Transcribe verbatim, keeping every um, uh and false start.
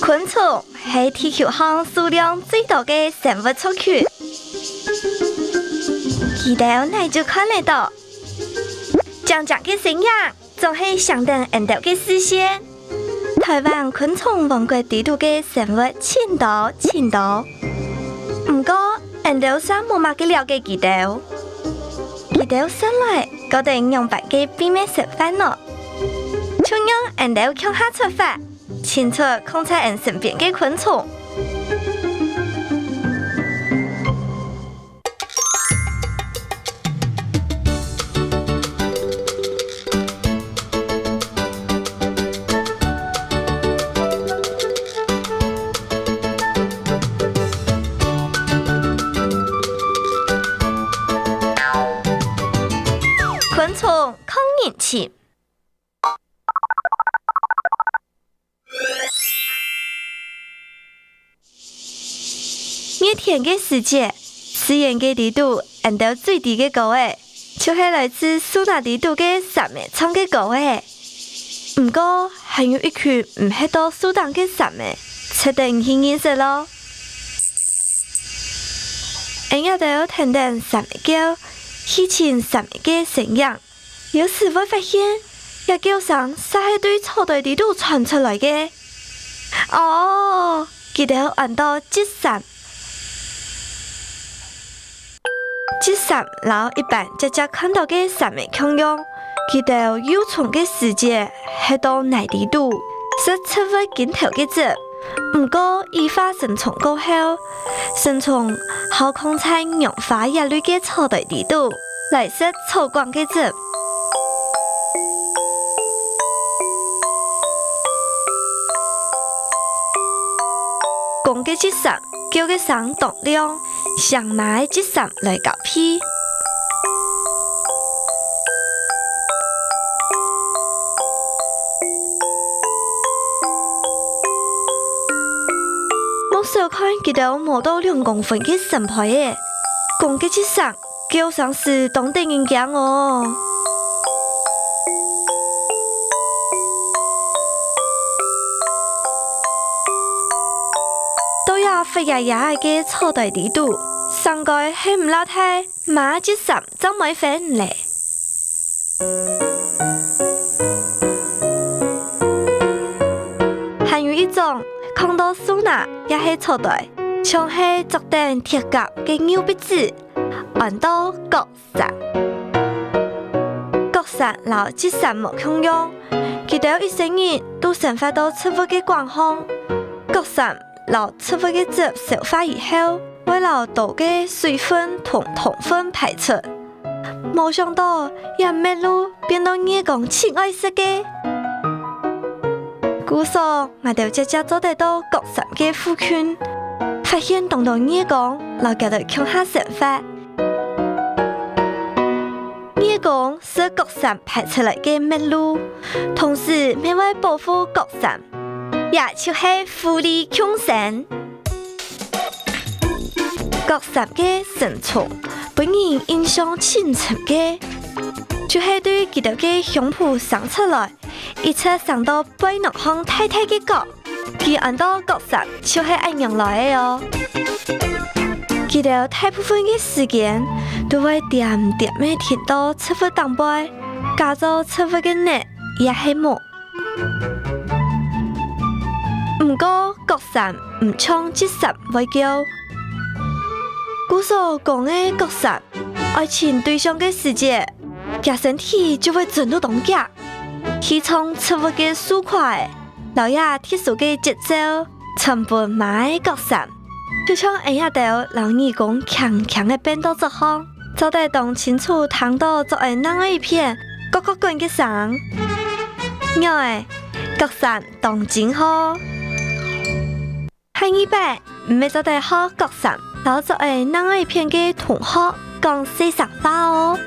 昆蟲係地球項數量最多个生物族群。佢兜哪就看得著，靚靚个身影，總係吸等𫣆兜个視線。臺灣昆蟲王國裡肚个生物盡多盡多，毋過𫣆兜煞無麼个了解佢兜。佢兜生來過等仰般个祕密生活呢？就讓𫣆兜共下出發， 尋出囥在𫣆身邊个昆蟲。昆蟲抗人情。 熱天个時節，自然界裡肚，𫣆兜嘴裡个歌仔，就係來自樹林裡肚个蟬仔唱个歌仔。毋過，還有一群毋係到樹頂个蟬仔，值得你去認識囉。𫣆兜跈等蟬仔噭，去尋蟬仔个身影。 有時會發現，這噭聲煞係對草堆裡肚傳出來个。哦，佢兜安到蟄蟬。蟄蟬摎一般輒輒看著个蟬仔共樣，佢兜幼蟲个時節，係到泥裡肚，食植物根頭个汁。 毋過，異化成蟲過後，成蟲好囥在娘花葉類个草堆裡肚，來食草管个汁。公个蟄蟬噭个聲當亮， 成嫲个蟄蟬來交配。莫小看佢兜無到兩公分个身胚仔，公个蟄蟬噭聲時當得人驚哦！ 到這闊野野个草堆裡肚，生該係毋罅大嫲蟄蟬正毋會飛咧。還有一種，囥到樹林也係草堆，像係著等鐵甲个牛鼻子，安到角 蟬。角蟬摎蟄蟬無共樣，佢兜一生人都生活到植物个管項。角蟬摎植物个汁消化以後，會摎多个水分同糖分排出。無想到，這蜜露變到月光盡愛食个。故所，𠊎兜輒輒做得到角蟬个附近，發現當多月光摎佢兜共下生活。 月光係角蟬排出來个蜜露，同時乜會保護角蟬，也就係互利共生。角蟬个成蟲分人印象盡深个，就係對佢兜个胸脯生出來，一直生到背囊項大大个角。 佢安到角蟬就係恁樣來个哦。佢兜大部分个時間都會恬恬仔停到植物頂背，假做植物个葉也係木。毋過角蟬毋像蟄蟬會噭，故所公个角蟬愛尋對象个時節，厥身體就會顫到當遽。 去撞植物个樹檜仔，摎這特殊个節奏傳分嫲个角蟬，就像𫣆這兜摎耳公輕輕仔放到桌項，做得當清楚聽到桌仔另外一片咯咯滾个聲。仰仔，角蟬當精吼！下二擺，你乜做得學角蟬摎桌仔另外一片个同學講細聲話哦！